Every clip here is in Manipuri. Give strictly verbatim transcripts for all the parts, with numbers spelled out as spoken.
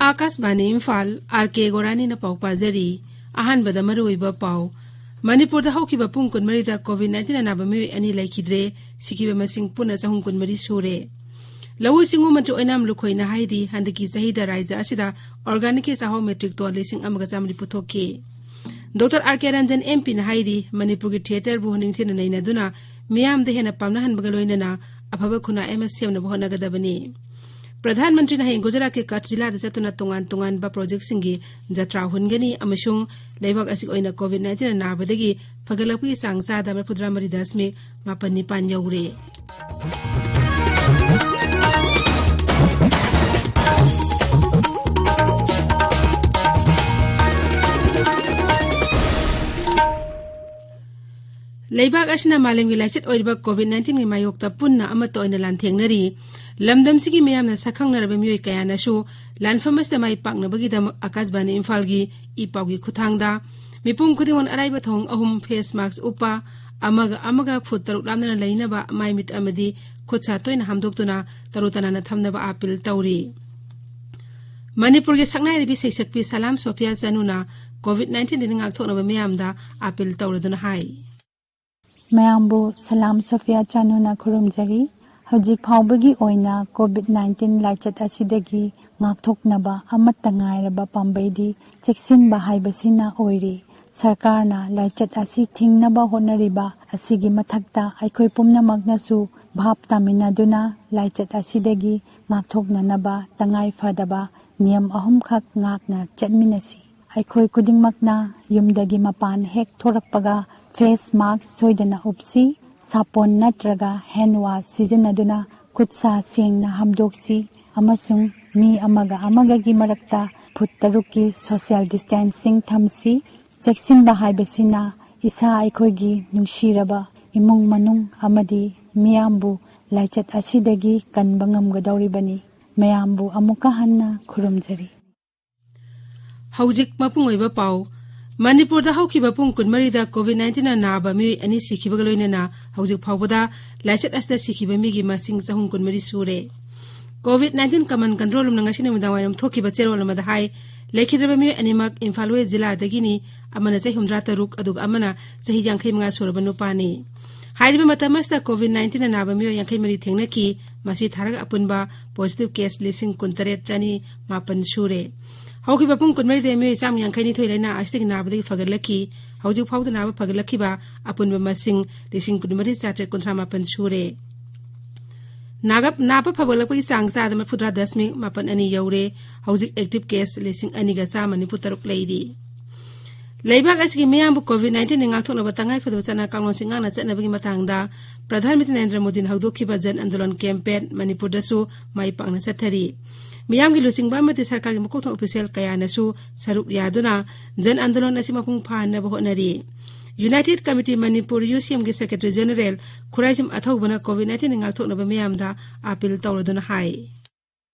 ꯑꯥꯀꯥꯁꯕꯥꯅꯤ ꯏꯝꯐꯥꯜ, ꯑꯥꯔ ꯀꯦ ꯒꯣꯔꯥꯅꯤꯅ ꯄꯥꯎ ꯄꯥꯖꯔꯤ꯫ ꯑꯍꯥꯟꯕꯗ ꯃꯔꯨꯑꯣꯏꯕ ꯄꯥꯎ꯫ ꯃꯅꯤꯄꯨꯔꯗ ꯍꯧꯈꯤꯕ ꯄꯨꯡ ꯀꯨꯟꯃꯔꯤꯗ ꯀꯣꯚꯤꯗ ꯅꯥꯏꯟꯇꯤꯟꯅ ꯅꯥꯕ ꯃꯤꯑꯣꯏ ꯑꯅꯤ ꯂꯩꯈꯤꯗ꯭ꯔꯦ, ꯁꯤꯈꯤꯕ ꯃꯁꯤꯡ ꯄꯨꯟꯅ ꯆꯍꯨꯝ ꯀꯨꯟꯃꯔꯤ ꯁꯨꯔꯦ꯫ ꯂꯧꯎ ꯁꯤꯡꯎ ꯃꯟꯇ꯭ꯔꯤ ꯑꯣꯏꯅꯥꯝ ꯂꯨꯈꯣꯏꯅ ꯍꯥꯏꯔꯤ, ꯍꯟꯗꯛꯀꯤ ꯆꯍꯤꯗ ꯔꯥꯖ꯭ꯌ ꯑꯁꯤꯗ ꯑꯣꯔꯒꯥꯅꯤꯛꯀꯤ ꯆꯥꯛꯍꯥꯎ ꯃꯦꯇ꯭ꯔꯤꯛ ꯇꯣꯟ ꯂꯤꯁꯤꯡ ꯑꯃꯒ ꯆꯥꯃꯔꯤ ꯄꯨꯊꯣꯛꯈꯤ꯫ ꯗꯣꯛꯇꯔ ꯑꯥꯔ ꯀꯦ ꯔꯟꯖꯟ ꯑꯦꯝ ꯄꯤꯅ ꯍꯥꯏꯔꯤ, ꯃꯅꯤꯄꯨꯔꯒꯤ ꯊꯤꯌꯦꯇꯔꯕꯨ ꯅꯤꯡꯊꯤꯅ ꯅꯩꯅꯗꯨꯅ ꯃꯤꯌꯥꯝꯗ ꯍꯦꯟꯅ ꯄꯥꯝꯅꯍꯟꯕꯒ ꯂꯣꯏꯅꯅ ꯑꯐꯕ ꯈꯨꯟꯅꯥꯏ ꯑꯃ ꯁꯦꯝꯅꯕ ꯍꯣꯠꯅꯒꯗꯕꯅꯤ꯫ ꯄ꯭ꯔꯙꯥꯟ ꯃꯟꯇ꯭ꯔꯤꯅ ꯍꯌꯦꯡ ꯒꯨꯖꯔꯥꯠꯀꯤ ꯀꯆ ꯖꯤꯂꯥꯗ ꯆꯠꯇꯨꯅ ꯇꯣꯉꯥꯟ ꯇꯣꯉꯥꯟꯕ ꯄ꯭ꯔꯣꯖꯦꯛꯁꯤꯡꯒꯤ ꯖꯇ꯭ꯔꯥ ꯍꯨꯟꯒꯅꯤ ꯑꯃꯁꯨꯡ ꯂꯩꯕꯥꯛ ꯑꯁꯤꯒꯤ ꯑꯣꯏꯅ ꯀꯣꯚꯤꯗ ꯅꯥꯏꯟꯇꯤꯟꯅ ꯅꯥꯕꯗꯒꯤ ꯐꯒꯠꯂꯛꯄꯒꯤ ꯆꯥꯡ ꯆꯥꯗ ꯃꯔꯤꯐꯨꯇꯔꯥ ꯃꯔꯤ ꯗꯁꯃꯤꯛ ꯃꯥꯄꯟ ꯅꯤꯄꯥꯟ ꯌꯧꯔꯦ꯫ ꯂꯩꯕꯥꯛ ꯑꯁꯤꯅ ꯃꯥꯂꯦꯝꯒꯤ ꯂꯥꯏꯆꯠ ꯑꯣꯏꯔꯤꯕ ꯀꯣꯚꯤꯗ ꯅꯥꯏꯟꯇꯤꯟꯒꯤ ꯃꯥꯌꯣꯛꯇ ꯄꯨꯟꯅ ꯑꯃꯠꯇ ꯑꯣꯏꯅ ꯂꯥꯟꯊꯦꯡꯅꯔꯤ꯫ ꯂꯝꯗꯝꯁꯤꯒꯤ ꯃꯤꯌꯥꯝꯅ ꯁꯛꯈꯪꯅꯔꯕ ꯃꯤꯑꯣꯏ ꯀꯌꯥꯅꯁꯨ ꯂꯥꯟꯐꯝ ꯑꯁꯤꯗ ꯃꯥꯏ ꯄꯥꯛꯅꯕꯒꯤꯗꯃꯛ ꯑꯥꯀꯥꯁꯕꯥꯅꯤ ꯏꯝꯐꯥꯜꯒꯤ ꯏ ꯄꯥꯎꯒꯤ ꯈꯨꯠꯊꯥꯡꯗ ꯃꯤꯄꯨꯝ ꯈꯨꯗꯤꯡꯃꯛꯅ ꯑꯔꯥꯏꯕ ꯊꯧꯑꯣꯡ ꯑꯍꯨꯝ, ꯐꯦꯁ ꯃꯥꯛꯁ ꯎꯞꯄ, ꯑꯃꯒ ꯑꯃꯒ ꯐꯨꯠ ꯇꯔꯨꯛ ꯂꯥꯞꯅꯅ ꯂꯩꯅꯕ, ꯃꯥꯏ ꯃꯤꯠ ꯑꯃꯗꯤ ꯈꯨꯠ ꯁꯥ ꯇꯣꯏꯅ ꯍꯥꯝꯗꯣꯛꯇꯨꯅ ꯇꯔꯨ ꯇꯅꯥꯟꯅ ꯊꯝꯅꯕ ꯑꯥꯄꯤꯜ ꯇꯧꯔꯤ꯫ ꯃꯅꯤꯄꯨꯔꯒꯤ ꯁꯛꯅꯥꯏꯔꯕꯤ ꯁꯩꯁꯛꯄꯤ ꯁꯂꯥꯝ ꯁꯣꯐꯤꯌꯥ ꯆꯅꯨꯅ ꯀꯣꯚꯤꯗ ꯅꯥꯏꯟꯇꯤꯟꯗꯒꯤ ꯉꯥꯛꯊꯣꯛꯅꯕ ꯃꯤꯌꯥꯝꯗ ꯑꯥꯄꯤꯜ ꯇꯧꯔꯗꯨꯅ ꯍꯥꯏ꯫ ꯃꯌꯥꯝꯕꯨ ꯁꯂꯥꯝ ꯁꯣꯐꯤꯌꯥ ꯆꯅꯨꯅ ꯈꯨꯔꯨꯝꯖꯔꯤ꯫ ꯍꯧꯖꯤꯛ ꯐꯥꯎꯕꯒꯤ ꯑꯣꯏꯅ ꯀꯣꯚꯤꯗ ꯅꯥꯏꯟꯇꯤꯟ ꯂꯥꯏꯆꯠ ꯑꯁꯤꯗꯒꯤ ꯉꯥꯛꯊꯣꯛꯅꯕ ꯑꯃꯠꯇ ꯉꯥꯏꯔꯕ ꯄꯥꯝꯕꯩꯗꯤ ꯆꯦꯛꯁꯤꯟꯕ ꯍꯥꯏꯕꯁꯤꯅ ꯑꯣꯏꯔꯤ꯫ ꯁꯔꯀꯥꯔꯅ ꯂꯥꯏꯆꯠ ꯑꯁꯤ ꯊꯤꯡꯅꯕ ꯍꯣꯠꯅꯔꯤꯕ ꯑꯁꯤꯒꯤ ꯃꯊꯛꯇ ꯑꯩꯈꯣꯏ ꯄꯨꯝꯅꯃꯛꯅꯁꯨ ꯚꯥꯞ ꯇꯥꯃꯤꯟꯅꯗꯨꯅ ꯂꯥꯏꯆꯠ ꯑꯁꯤꯗꯒꯤ ꯉꯥꯛꯊꯣꯛꯅꯅꯕ ꯇꯉꯥꯏ ꯐꯗꯕ ꯅꯤꯌꯝ ꯑꯍꯨꯝꯈꯛ ꯉꯥꯛꯅ ꯆꯠꯃꯤꯟꯅꯁꯤ꯫ ꯑꯩꯈꯣꯏ ꯈꯨꯗꯤꯡꯃꯛꯅ ꯌꯨꯝꯗꯒꯤ ꯃꯄꯥꯟ ꯍꯦꯛ ꯊꯣꯔꯛꯄꯒ ꯐꯦꯁ ꯃꯥꯛꯁ ꯁꯣꯏꯗꯅ ꯎꯞꯁꯤ꯫ ꯁꯥꯄꯣꯟ ꯅꯠꯇ꯭ꯔꯒ ꯍꯦꯟ ꯋꯥꯁ ꯁꯤꯖꯤꯟꯅꯗꯨꯅ ꯈꯨꯠ ꯁꯥ ꯁꯦꯡꯅ ꯍꯥꯝꯗꯣꯛꯁꯤ ꯑꯃꯁꯨꯡ ꯃꯤ ꯑꯃꯒ ꯑꯃꯒꯒꯤ ꯃꯔꯛꯇ ꯐꯨꯠ ꯇꯔꯨꯛꯀꯤ ꯁꯣꯁꯤꯌꯦꯜ ꯗꯤꯁꯇꯦꯟꯁꯤꯡ ꯊꯝꯁꯤ꯫ ꯆꯦꯛꯁꯤꯟꯕ ꯍꯥꯏꯕꯁꯤꯅ ꯏꯁꯥ ꯑꯩꯈꯣꯏꯒꯤ ꯅꯨꯡꯁꯤꯔꯕ ꯏꯃꯨꯡ ꯃꯅꯨꯡ ꯑꯃꯗꯤ ꯃꯤꯌꯥꯝꯕꯨ ꯂꯥꯏꯆꯠ ꯑꯁꯤꯗꯒꯤ ꯀꯟꯕ ꯉꯝꯒꯗꯧꯔꯤꯕꯅꯤ꯫ ꯃꯌꯥꯝꯕꯨ ꯑꯃꯨꯛꯀ ꯍꯟꯅ ꯈꯨꯔꯨꯝꯖꯔꯤ꯫ ꯍꯧꯖꯤꯛ ꯃꯄꯨꯡ ꯑꯣꯏꯕ ꯄꯥꯎ꯫ ꯃꯅꯤꯄꯨꯔꯗ ꯍꯧꯈꯤꯕ ꯄꯨꯡ ꯀꯨꯟꯃꯔꯤꯗ COVID nineteenꯅ ꯅꯥꯕ ꯃꯤꯑꯣꯏ ꯑꯅꯤ ꯁꯤꯈꯤꯕꯒ ꯂꯣꯏꯅꯅ ꯍꯧꯖꯤꯛ ꯐꯥꯎꯕꯗ ꯂꯥꯏꯆꯠ ꯑꯁꯤꯗ ꯁꯤꯈꯤꯕ ꯃꯤꯒꯤ ꯃꯁꯤꯡ ꯆꯍꯨꯝ ꯀꯨꯟꯃꯔꯤ ꯁꯨꯔꯦ꯫ COVID nineteen Command Control Roomꯅ ꯉꯁꯤ ꯅꯨꯃꯤꯗꯥꯡ ꯋꯥꯏꯔꯝ ꯊꯣꯛꯈꯤꯕ ꯆꯦꯔꯣꯜ ꯑꯃꯗ ꯍꯥꯏ, ꯂꯩꯈꯤꯗ꯭ꯔꯕ ꯃꯤꯑꯣꯏ ꯑꯅꯤꯃꯛ ꯏꯝꯐꯥꯜ ꯋꯦꯁ ꯖꯤꯂꯥꯗꯒꯤꯅꯤ, ꯑꯃꯅ ꯆꯍꯤ ꯍꯨꯝꯗ꯭ꯔꯥ ꯇꯔꯨꯛ, ꯑꯗꯨꯒ ꯑꯃꯅ ꯆꯍꯤ ꯌꯥꯡꯈꯩ ꯃꯉꯥ ꯁꯨꯔꯕ ꯅꯨꯄꯥꯅꯤ꯫ ꯍꯥꯏꯔꯤꯕ ꯃꯇꯝ ꯑꯁꯤꯗ COVID nineteenꯅ ꯅꯥꯕ ꯃꯤꯑꯣꯏ ꯌꯥꯡꯈꯩ ꯃꯔꯤ ꯊꯦꯡꯅꯈꯤ꯫ ꯃꯁꯤ ꯊꯥꯔꯒ ꯑꯄꯨꯟꯕ positive case ꯂꯤꯁꯤꯡ ꯀꯨꯟꯇꯔꯦꯠ ꯆꯅꯤ ꯃꯥꯄꯟ ꯁꯨꯔꯦ꯫ ꯍꯧꯈꯤꯕ ꯄꯨꯡ ꯀꯨꯟꯃꯔꯤꯗ ꯃꯤꯑꯣꯏ ꯆꯥꯝꯃ ꯌꯥꯡꯈꯩ ꯅꯤꯊꯣꯏ ꯂꯥꯏꯅꯥ ꯑꯁꯤꯗꯒꯤ ꯅꯥꯕꯗꯒꯤ ꯐꯒꯠꯂꯛꯈꯤ꯫ ꯍꯧꯖꯤꯛ ꯐꯥꯎꯗ ꯅꯥꯕ ꯐꯒꯠꯂꯛꯈꯤꯕ ꯑꯄꯨꯟꯕ ꯃꯁꯤꯡ ꯂꯤꯁꯤꯡ ꯀꯨꯟꯃꯔꯤ ꯆꯥꯇ꯭ꯔꯦꯠ ꯀꯨꯟꯊ꯭ꯔꯥ ꯃꯥꯄꯟ ꯁꯨꯔꯦ꯫ ꯅꯥꯒꯞ-, ꯅꯥꯕ ꯐꯒꯠꯂꯛꯄꯒꯤ ꯆꯥꯡ ꯆꯥꯗ ꯃꯔꯤꯐꯨꯇꯔꯥ ꯗꯁꯃꯤꯛ ꯃꯥꯄꯟ ꯑꯅꯤ ꯌꯧꯔꯦ꯫ ꯍꯧꯖꯤꯛ active case ꯂꯤꯁꯤꯡ ꯑꯅꯤꯒ ꯆꯥꯝꯃ ꯅꯤꯐꯨ ꯇꯔꯨꯛ ꯂꯩꯔꯤ꯫ ꯂꯩꯕꯥꯛ ꯑꯁꯤꯒꯤ ꯃꯤꯌꯥꯝꯕꯨ COVID nineteenꯗꯒꯤ ꯉꯥꯛꯊꯣꯛꯅꯕ ꯇꯉꯥꯏ ꯐꯗꯕ ꯆꯠꯅ ꯀꯥꯡꯂꯣꯟꯁꯤꯡ ꯉꯥꯛꯅ ꯆꯠꯅꯕꯒꯤ ꯃꯇꯥꯡꯗ ꯄ꯭ꯔꯙꯥꯟ ꯃꯟꯇ꯭ꯔꯤ ꯅꯔꯦꯟꯗ꯭ꯔ ꯃꯣꯗꯤꯅ ꯍꯧꯗꯣꯛꯈꯤꯕ ꯖꯟ ꯑꯟꯗꯣꯂꯟ campaign ꯃꯅꯤꯄꯨꯔꯗꯁꯨ ꯃꯥꯏ ꯄꯥꯛꯅ ꯆꯠꯊꯔꯤ꯫ ꯃꯤꯌꯥꯝꯒꯤ ꯂꯨꯆꯤꯡꯕ ꯑꯃꯗꯤ ꯁꯔꯀꯥꯔꯒꯤ ꯃꯀꯣꯛ ꯊꯣꯡꯕ official ꯀꯌꯥꯅꯁꯨ ꯁꯔꯨꯛ ꯌꯥꯗꯨꯅ ꯖꯟ ꯑꯟꯗꯣꯂꯟ ꯑꯁꯤ ꯃꯄꯨꯡ ꯐꯥꯍꯟꯅꯕ ꯍꯣꯠꯅꯔꯤ꯫ United Committee Manipur, UCMꯒꯤ Secretary General Khuraijam ꯑꯊꯧꯕꯅ COVID nineteenꯗꯒꯤ ꯉꯥꯛꯊꯣꯛꯅꯕ ꯃꯤꯌꯥꯝꯗ appeal ꯇꯧꯔꯗꯨꯅ ꯍꯥꯏ꯫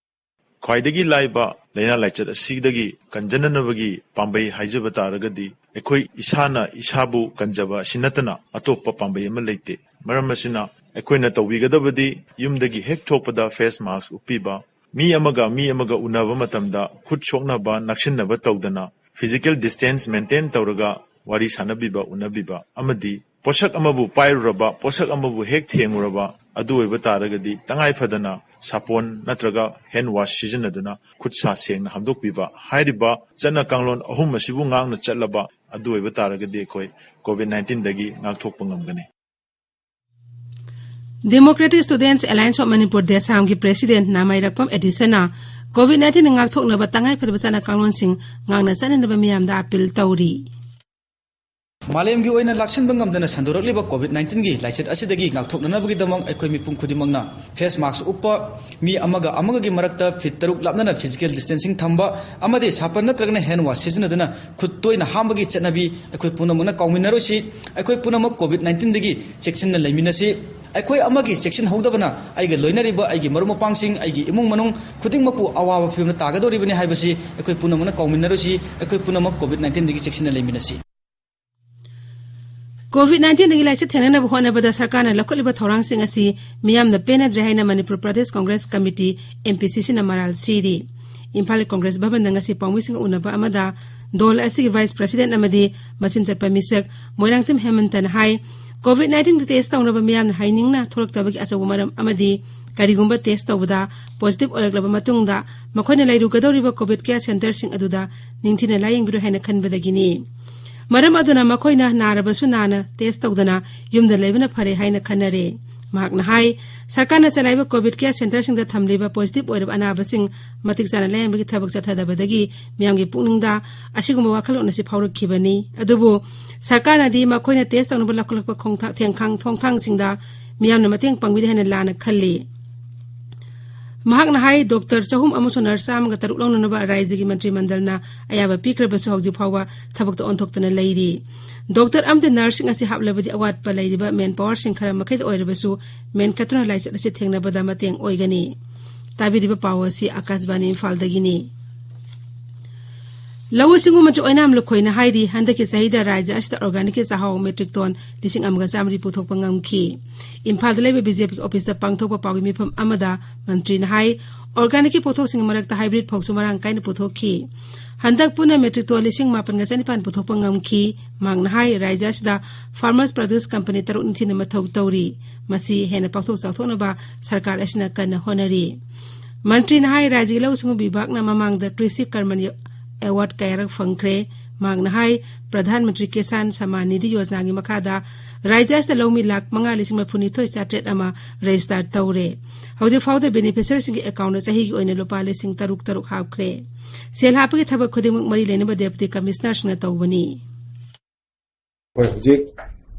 ꯈ꯭ꯋꯥꯏꯗꯒꯤ ꯂꯥꯏꯕ ꯂꯥꯏꯅꯥ ꯂꯥꯏꯆꯠ ꯑꯁꯤꯗꯒꯤ ꯀꯟꯖꯅꯅꯕꯒꯤ ꯄꯥꯝꯕꯩ ꯍꯥꯏꯖꯕ ꯇꯥꯔꯒꯗꯤ, ꯑꯩꯈꯣꯏ ꯏꯁꯥꯅ ꯏꯁꯥꯕꯨ ꯀꯟꯖꯕ ꯑꯁꯤ ꯅꯠꯇꯅ ꯑꯇꯣꯞꯄ ꯄꯥꯝꯕꯩ ꯑꯃ ꯂꯩꯇꯦ꯫ ꯃꯔꯝ ꯑꯁꯤꯅ, ꯑꯩꯈꯣꯏꯅ ꯇꯧꯕꯤꯒꯗꯕꯗꯤ ꯌꯨꯝꯗꯒꯤ ꯍꯦꯛ ꯊꯣꯛꯄꯗ face mask ꯎꯞꯄꯤꯕ, ꯃꯤ ꯑꯃꯒ ꯃꯤ ꯑꯃꯒ ꯎꯅꯕ ꯃꯇꯝꯗ ꯈꯨꯠ ꯁꯣꯛꯅꯕ, ꯅꯛꯁꯤꯟꯅꯕ ꯇꯧꯗꯅ, physical distance maintain ꯇꯧꯔꯒ ꯋꯥꯔꯤ ꯁꯥꯟꯅꯕꯤꯕ, ꯎꯅꯕꯤꯕ, ꯑꯃꯗꯤ ꯄꯣꯠꯁꯛ ꯑꯃꯕꯨ ꯄꯥꯏꯔꯨꯔꯕ, ꯄꯣꯠꯁꯛ ꯑꯃꯕꯨ ꯍꯦꯛ ꯊꯦꯡꯉꯨꯔꯕ, ꯑꯗꯨ ꯑꯣꯏꯕ ꯇꯥꯔꯒꯗꯤ ꯇꯉꯥꯏ ꯐꯗꯅ ꯁꯥꯄꯣꯟ ꯅꯠꯇ꯭ꯔꯒ hand wash ꯁꯤꯖꯤꯟꯅꯗꯨꯅ ꯈꯨꯠ ꯁꯥ ꯁꯦꯡꯅ ꯍꯥꯝꯗꯣꯛꯄꯤꯕ꯫ ꯍꯥꯏꯔꯤꯕ ꯆꯠꯅ ꯀꯥꯡꯂꯣꯟ ꯑꯍꯨꯝ ꯑꯁꯤꯕꯨ ꯉꯥꯛꯅ ꯆꯠꯂꯕ, ꯑꯗꯨ ꯑꯣꯏꯕ ꯇꯥꯔꯒꯗꯤ ꯑꯩꯈꯣꯏ COVID nineteenꯗꯒꯤ ꯉꯥꯛꯊꯣꯛꯄ ꯉꯝꯒꯅꯤ꯫ Democratic Students Alliance of Manipur, DESAM ꯒꯤ President ꯅꯥꯃꯥꯏꯔꯛꯄꯝ ꯑꯦꯗꯤꯁꯟꯅ COVID nineteenꯅ ꯉꯥꯛꯊꯣꯛꯅꯕ ꯇꯉꯥꯏ ꯐꯗꯕ ꯆꯠꯅ ꯀꯥꯡꯂꯣꯟꯁꯤꯡ ꯉꯥꯛꯅ ꯆꯠꯅꯅꯕ ꯃꯤꯌꯥꯝꯗ appeal ꯇꯧꯔꯤ꯫ ꯃꯥꯂꯦꯝꯒꯤ ꯑꯣꯏꯅ ꯂꯥꯛꯁꯤꯟꯕ ꯉꯝꯗꯅ ꯁꯟꯗꯣꯔꯛꯂꯤꯕ COVID nineteenꯒꯤ ꯂꯥꯏꯆꯠ ꯑꯁꯤꯗꯒꯤ ꯉꯥꯛꯊꯣꯛꯅꯅꯕꯒꯤꯗꯃꯛ ꯑꯩꯈꯣꯏ ꯃꯤꯄꯨꯝ ꯈꯨꯗꯤꯡꯃꯛꯅ face mask ꯎꯞꯄ, ꯃꯤ ꯑꯃꯒ ꯑꯃꯒꯒꯤ ꯃꯔꯛꯇ feet ꯇꯔꯨꯛ ꯂꯥꯞꯅꯅ physical distancing ꯊꯝꯕ ꯑꯃꯗꯤ ꯁꯥꯄꯟ ꯅꯠꯇ꯭ꯔꯒꯅ hand wash ꯁꯤꯖꯤꯟꯅꯗꯨꯅ ꯈꯨꯠ ꯇꯣꯏꯅ ꯍꯥꯝꯕꯒꯤ ꯆꯠꯅꯕꯤ ꯑꯩꯈꯣꯏ ꯄꯨꯝꯅꯃꯛꯅ ꯀꯥꯎꯃꯤꯟꯅꯔꯣꯏꯁꯤ꯫ ꯑꯩꯈꯣꯏ ꯄꯨꯝꯅꯃꯛ COVID nineteenꯗꯒꯤ ꯆꯦꯛꯁꯤꯟꯅ ꯂꯩꯃꯤꯟꯅꯁꯤ꯫ ꯑꯩꯈꯣꯏ ꯑꯃꯒꯤ ꯆꯦꯛꯁꯤꯟꯍꯧꯗꯕꯅ ꯑꯩꯒ ꯂꯣꯏꯅꯔꯤꯕ ꯑꯩꯒꯤ ꯃꯔꯨꯞ ꯃꯄꯥꯡꯁꯤꯡ, ꯑꯩꯒꯤ ꯏꯃꯨꯡ ꯃꯅꯨꯡ ꯈꯨꯗꯤꯡꯃꯛꯄꯨ ꯑꯋꯥꯕ ꯐꯤꯕꯝꯗ ꯇꯥꯒꯗꯧꯔꯤꯕꯅꯤ ꯍꯥꯏꯕꯁꯤ ꯑꯩꯈꯣꯏ ꯄꯨꯝꯅꯃꯛꯅ ꯀꯥꯎꯃꯤꯟꯅꯔꯨꯁꯤ꯫ ꯑꯩꯈꯣꯏ ꯄꯨꯝꯅꯃꯛ ꯀꯣꯚꯤꯗ ꯅꯥꯏꯟꯇꯤꯟꯗꯒꯤ ꯆꯦꯛꯁꯤꯟꯅ ꯂꯩꯃꯤꯟꯅꯁꯤ꯫ ꯀꯣꯚꯤꯗ ꯅꯥꯏꯟꯇꯤꯟꯗꯒꯤ ꯂꯥꯏꯆꯠ ꯊꯦꯡꯅꯅꯕ ꯍꯣꯠꯅꯕꯗ ꯁꯔꯀꯥꯔꯅ ꯂꯧꯈꯠꯂꯤꯕ ꯊꯧꯔꯥꯡꯁꯤꯡ ꯑꯁꯤ ꯃꯤꯌꯥꯝꯅ ꯄꯦꯟꯅꯗ꯭ꯔꯦ ꯍꯥꯏꯅ Manipur Pradesh Congress committee, M P ꯁꯤ ꯁꯤꯅ ꯃꯔꯥꯜ ꯁꯤꯔꯤ꯫ ꯏꯝꯐꯥꯜ ꯀꯣꯡꯒ꯭ꯔꯦꯁ ꯚꯕꯟꯗ ꯉꯁꯤ ꯄꯥꯎꯃꯤꯁꯤꯡꯒ ꯎꯅꯕ ꯑꯃꯗ ꯗꯣꯜ ꯑꯁꯤꯒꯤ ꯚꯥꯏꯁ ꯄ꯭ꯔꯁꯤꯗꯦꯟꯠ ꯑꯃꯗꯤ ꯃꯆꯤꯟ ꯆꯠꯄ ꯃꯤꯁꯛ ꯃꯣꯏꯔꯥꯡꯊꯦꯝ ꯍꯦꯃꯟꯇꯅ ꯍꯥꯏ, ꯀꯣꯚꯤꯗ ꯅꯥꯏꯟꯇꯤꯟꯒꯤ ꯇꯦꯁ ꯇꯧꯅꯕ ꯃꯤꯌꯥꯝꯅ ꯍꯥꯏꯅꯤꯡꯅ ꯊꯣꯛꯂꯛꯇꯕꯒꯤ ꯑꯆꯧꯕ ꯃꯔꯝ ꯑꯃꯗꯤ ꯀꯔꯤꯒꯨꯝꯕ ꯇꯦꯁ ꯇꯧꯕꯗ ꯄꯣꯖꯤꯇꯤꯚ ꯑꯣꯏꯔꯛꯂꯕ ꯃꯇꯨꯡꯗ ꯃꯈꯣꯏꯅ ꯂꯩꯔꯨꯒꯗꯧꯔꯤꯕ ꯀꯣꯚꯤꯗ ꯀꯦꯌꯔ ꯁꯦꯟꯇꯔꯁꯤꯡ ꯑꯗꯨꯗ ꯅꯤꯡꯊꯤꯅ ꯂꯥꯌꯦꯡꯕꯤꯔꯣꯏ ꯍꯥꯏꯅ ꯈꯟꯕꯗꯒꯤꯅꯤ꯫ ꯃꯔꯝ ꯑꯗꯨꯅ ꯃꯈꯣꯏꯅ ꯅꯥꯔꯕꯁꯨ ꯅꯥꯅ ꯇꯦꯁ ꯇꯧꯗꯅ ꯌꯨꯝꯗ ꯂꯩꯕꯅ ꯐꯔꯦ ꯍꯥꯏꯅ ꯈꯟꯅꯔꯦ꯫ ꯃꯍꯥꯛꯅ ꯍꯥꯏ, ꯁꯔꯀꯥꯔꯅ ꯆꯂꯥꯏꯕ ꯀꯣꯚꯤꯗ ꯀꯦꯌꯔ ꯁꯦꯟꯇꯔꯁꯤꯡꯗ ꯊꯝꯂꯤꯕ ꯄꯣꯖꯤꯇꯤꯚ ꯑꯣꯏꯔꯕ ꯑꯅꯥꯕꯁꯤꯡ ꯃꯇꯤꯛ ꯆꯥꯅ ꯂꯥꯌꯦꯡꯕꯒꯤ ꯊꯕꯛ ꯆꯠꯊꯗꯕꯗꯒꯤ ꯃꯤꯌꯥꯝꯒꯤ ꯄꯨꯛꯅꯤꯡꯗ ꯑꯁꯤꯒꯨꯝꯕ ꯋꯥꯈꯜꯂꯣꯟ ꯑꯁꯤ ꯐꯥꯎꯔꯛꯈꯤꯕꯅꯤ꯫ ꯑꯗꯨꯕꯨ ꯁꯔꯀꯥꯔꯅꯗꯤ ꯃꯈꯣꯏꯅ ꯇꯦꯁ ꯇꯧꯅꯕ ꯂꯧꯈꯠꯂꯛꯄ ꯈꯣꯡꯊꯥꯡ, ꯊꯦꯡꯈꯥꯡ ꯊꯣꯡꯊꯥꯡꯁꯤꯡꯗ ꯃꯤꯌꯥꯝꯅ ꯃꯇꯦꯡ ꯄꯥꯡꯕꯤꯗꯦ ꯍꯥꯏꯅ ꯂꯥꯟꯅ ꯈꯜꯂꯤ꯫ ꯃꯍꯥꯛꯅ ꯍꯥꯏ, ꯗꯣꯛꯇꯔ ꯆꯍꯨꯝ ꯑꯃꯁꯨꯡ ꯅꯔꯁ ꯆꯥꯝꯃꯒ ꯇꯔꯨꯛ ꯂꯧꯅꯅꯕ ꯔꯥꯖ꯭ꯌꯒꯤ ꯃꯟꯇ꯭ꯔꯤ ꯃꯟꯗꯜꯅ ꯑꯌꯥꯕ ꯄꯤꯈ꯭ꯔꯕꯁꯨ ꯍꯧꯖꯤꯛ ꯐꯥꯎꯕ ꯊꯕꯛꯇ ꯑꯣꯟꯊꯣꯛꯇꯅ ꯂꯩꯔꯤ꯫ ꯗꯣꯛꯇꯔ ꯑꯃꯗꯤ ꯅꯔꯁꯁꯤꯡ ꯑꯁꯤ ꯍꯥꯞꯂꯕꯗꯤ ꯑꯋꯥꯠꯄ ꯂꯩꯔꯤꯕ ꯃꯦꯟ ꯄꯥꯋꯔꯁꯤꯡ ꯈꯔ ꯃꯈꯩꯗ ꯑꯣꯏꯔꯕꯁꯨ ꯃꯦꯟꯈꯠꯇꯨꯅ ꯂꯥꯏꯆꯠ ꯑꯁꯤ ꯊꯦꯡꯅꯕꯗ ꯃꯇꯦꯡ ꯑꯣꯏꯒꯅꯤ꯫ ꯇꯥꯕꯤꯔꯤꯕ ꯄꯥꯎ ꯑꯁꯤ ꯑꯀꯥꯁꯕꯥꯅꯤ ꯏꯝꯐꯥꯜꯗꯒꯤꯅꯤ꯫ ꯂꯧꯎ ꯁꯤꯡꯎ ꯃꯟꯇ꯭ꯔꯤ ꯑꯣꯏꯅꯥꯝ ꯂꯨꯈꯣꯏꯅ ꯍꯥꯏꯔꯤ, ꯍꯟꯗꯛꯀꯤ ꯆꯍꯤꯗ ꯔꯥꯖ꯭ꯌ ꯑꯁꯤꯗ ꯑꯣꯔꯒꯥꯅꯤꯛꯀꯤ ꯆꯥꯛꯍꯥꯎ ꯃꯦꯇ꯭ꯔꯤꯛ ꯇꯣꯟ ꯂꯤꯁꯤꯡ ꯑꯃꯒ ꯆꯥꯃꯔꯤ ꯄꯨꯊꯣꯛꯄ ꯉꯝꯈꯤ꯫ ꯏꯝꯐꯥꯜꯗ ꯂꯩꯕ ꯕꯤ ꯖꯦ ꯄꯤꯒꯤ ꯑꯣꯐꯤꯁꯇ ꯄꯥꯡꯊꯣꯛꯄ ꯄꯥꯎꯒꯤ ꯃꯤꯐꯝ ꯑꯃꯗ ꯃꯟꯇ꯭ꯔꯤꯅ ꯍꯥꯏ, ꯑꯣꯔꯒꯥꯅꯤꯛꯀꯤ ꯄꯣꯠꯊꯣꯛꯁꯤꯡꯒꯤ ꯃꯔꯛꯇ ꯍꯥꯏꯕ꯭ꯔꯤꯠ ꯐꯧꯁꯨ ꯃꯔꯥꯡ ꯀꯥꯏꯅ ꯄꯨꯊꯣꯛꯈꯤ꯫ ꯍꯟꯗꯛ ꯄꯨꯟꯅ ꯃꯦꯇ꯭ꯔꯤꯛ ꯇꯣꯟ ꯂꯤꯁꯤꯡ ꯃꯥꯄꯟꯒ ꯆꯅꯤꯄꯥꯟ ꯄꯨꯊꯣꯛꯄ ꯉꯝꯈꯤ꯫ ꯃꯍꯥꯛꯅ ꯍꯥꯏ, ꯔꯥꯖ꯭ꯌ ꯑꯁꯤꯗ ꯐꯥꯔꯃꯔꯁ ꯄ꯭ꯔꯗ꯭ꯌꯨꯁ ꯀꯝꯄꯅꯤ ꯇꯔꯨꯛ ꯅꯤꯡꯊꯤꯅ ꯃꯊꯧ ꯇꯧꯔꯤ꯫ ꯃꯁꯤ ꯍꯦꯟꯅ ꯄꯥꯛꯊꯣꯛ ꯆꯥꯎꯊꯣꯛꯅꯕ ꯁꯔꯀꯥꯔ ꯑꯁꯤꯅ ꯀꯟꯅ ꯍꯣꯠꯅꯔꯤ꯫ ꯃꯟꯇ꯭ꯔꯤꯅ ꯍꯥꯏ, ꯔꯥꯖ꯭ꯌꯒꯤ ꯂꯧꯎ ꯁꯤꯡꯎ ꯕꯤꯚꯥꯒꯅ ꯃꯃꯥꯡꯗ ꯀ꯭ꯔꯤꯁꯤ ꯀꯔꯃꯟ ꯑꯦꯋꯥꯔꯗ ꯀꯌꯥꯔꯛ ꯐꯪꯈ꯭ꯔꯦ꯫ ꯃꯍꯥꯛꯅ ꯍꯥꯏ, ꯄ꯭ꯔꯙꯥꯟ ꯃꯟꯇ꯭ꯔꯤ ꯀꯤꯁꯥꯟ ꯁꯝꯃꯥꯟ ꯅꯤꯙꯤ ꯌꯣꯖꯅꯥꯒꯤ ꯃꯈꯥꯗ ꯔꯥꯖ꯭ꯌ ꯑꯁꯤꯗ ꯂꯧꯃꯤ ꯂꯥꯈ ꯃꯉꯥ ꯂꯤꯁꯤꯡ ꯃꯔꯤꯐꯨ ꯅꯤꯊꯣꯏ ꯆꯥꯇ꯭ꯔꯦꯠ ꯑꯃ ꯔꯦꯖꯤꯁꯇꯥꯔ ꯇꯧꯔꯦ꯫ ꯍꯧꯖꯤꯛ ꯐꯥꯎꯗ ꯕꯦꯅꯤꯐꯤꯁꯔꯁꯤꯡꯒꯤ ꯑꯦꯀꯥꯎꯟꯗ ꯆꯍꯤꯒꯤ ꯑꯣꯏꯅ ꯂꯨꯄꯥ ꯂꯤꯁꯤꯡ ꯇꯔꯨꯛ ꯇꯔꯨꯛ ꯍꯥꯞꯈ꯭ꯔꯦ꯫ ꯁꯦꯜ ꯍꯥꯞꯄꯒꯤ ꯊꯕꯛ ꯈꯨꯗꯤꯡꯃꯛ ꯃꯔꯤ ꯂꯩꯅꯕ ꯗꯦꯄꯨꯇꯤ ꯀꯃꯤꯁꯅꯔꯁꯤꯡꯅ ꯇꯧꯕꯅꯤ꯫ ꯑꯩꯈꯣꯏ ꯍꯧꯖꯤꯛ